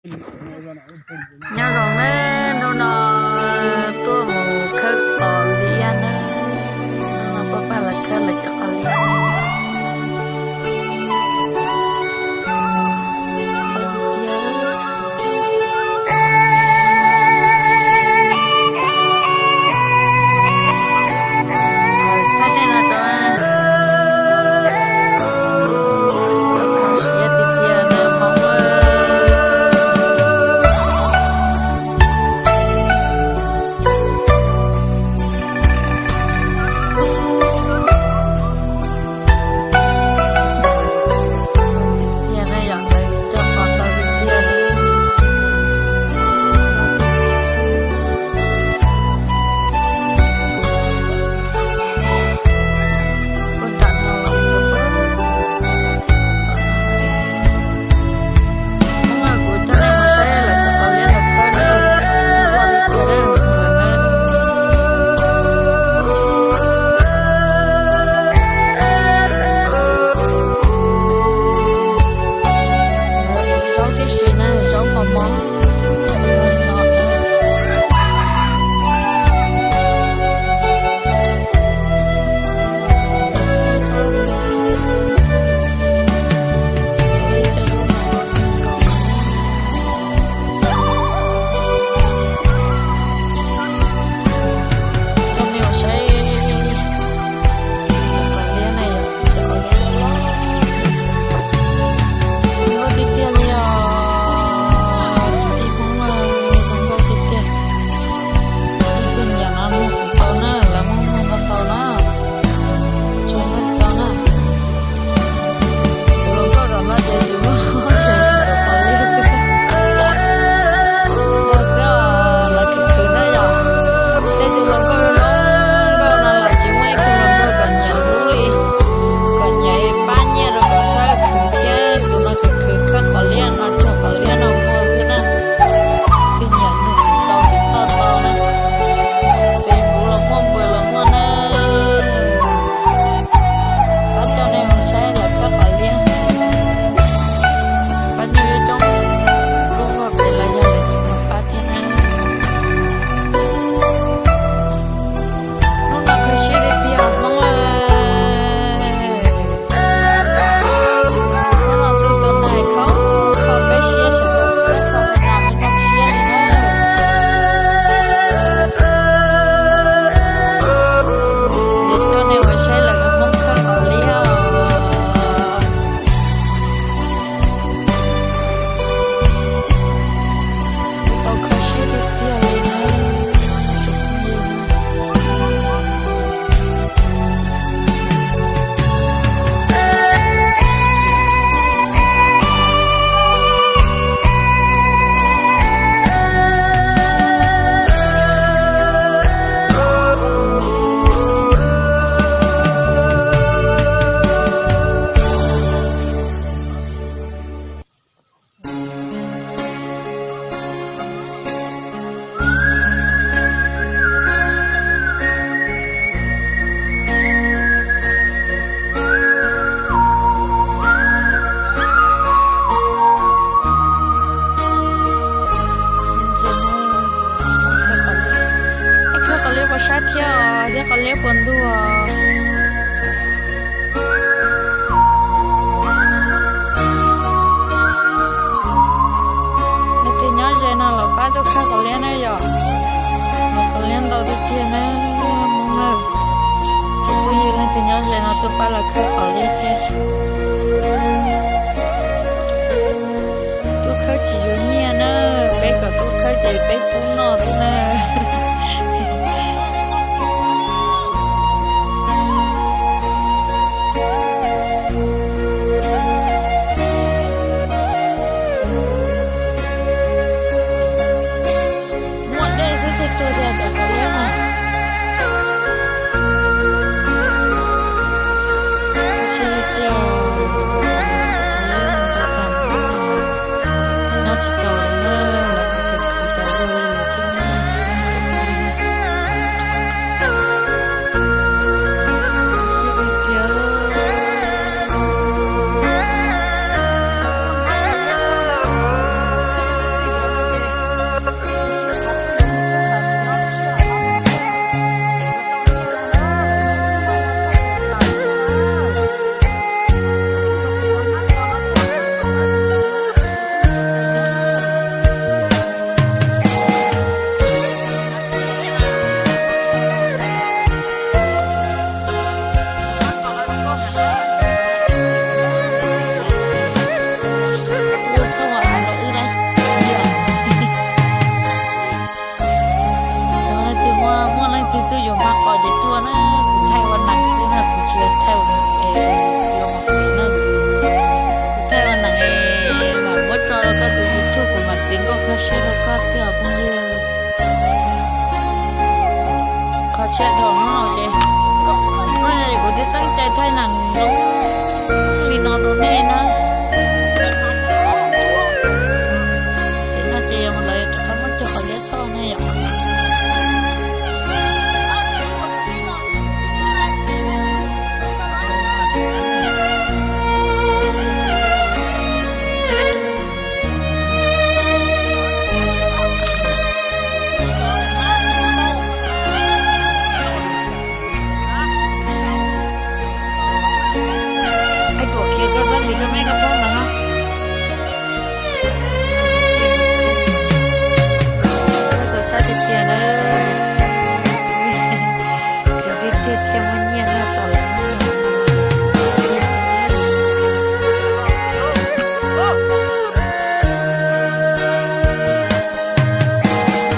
Nyob zoo nawb, hnub no tuaj mus khawb qos liab nawb. Hnub no pab pab lawv khawb lawv cov qos liab. Thaj nej no rau, kho siab tiag tiag nawb Hmoob. Tiag na, yog lawv coj qos tau tiag tiag na. Kuv nram no los, kuv coj nej mus saib lawv cov qos liab lawv khawb na, tau ua li tiag na, mus lawm na. Zaub tib si na, zaub mos mos. Coj nej mus saib cov qos liab na, yog cov qos liab loj loj, zoo nkauj tiag tiag li os. Tib Hmoob na, zoo nkauj tiag tiag. Leej twg nyiam no nug kuv tau na, lawv muaj muaj ntau ntau na, tsuag muaj ntau na. Tus hluas nkauj tom no ces tsis muaj, ces tus qos liab xwb. Ntau xwb os, lawv khwv khwv na yom. Tej tus hluas nkauj zoo nkauj no los tsis muaj ib tug hluas nkauj kom nyiam hlub li, kom nyiam pab nyiaj rau kom txawj khwv thiab. Tus no khwv khwv khawb qos liab no, tsuag qos liab no muag xwb na. Leej twg nyiam nug kuv tau, kuv tau tau na. Facebook los muaj, npawb los muaj na. Pab coj nej mus saib lawv khawb qos liab. Pab nyuj coob coob, lub vag pem los yog lawv nyiam mus pab thiab na. Hnub no kho siab tiag tiag Hmoob a. Hnub no ntuj tus nais kho, kho peb siab sawv daws xwb, kho tas me ntog siab li na. Yuav coj nej mus saib lawv Hmoob khawb qos liab os. Kuv tau kho siab tiag tiag li na. Khawb qos liab puas sab thiab os, thiab qos liab puas ntuj os. Leej twg nyob ze no los pab tuaj khawb qos liab na yom. Qos liab ntau tiag tiag na, Hmoob na. Ces phooj ywg leej twg nyob ze no tuaj pab lawv khawb qos liab thiab. Tuaj khawb tsis yuav nyiaj na, peb kom tuaj khawb ces peb pub noj thiab na. Muaj dej xwb, tsuag tsuag tiag cov qos liab no. Tsis tiag, qos liab no tau tag, nyob tsis tau li na, lawv khwv khwv tas zog li lawv thiaj muab noj. Cai thaij neem zoo li no rau nej na. Ces no ces lawv rov qab muab cog qhov liab toj na yom. Ib puas khiav koj txhob ntxiv koj mej koj pog.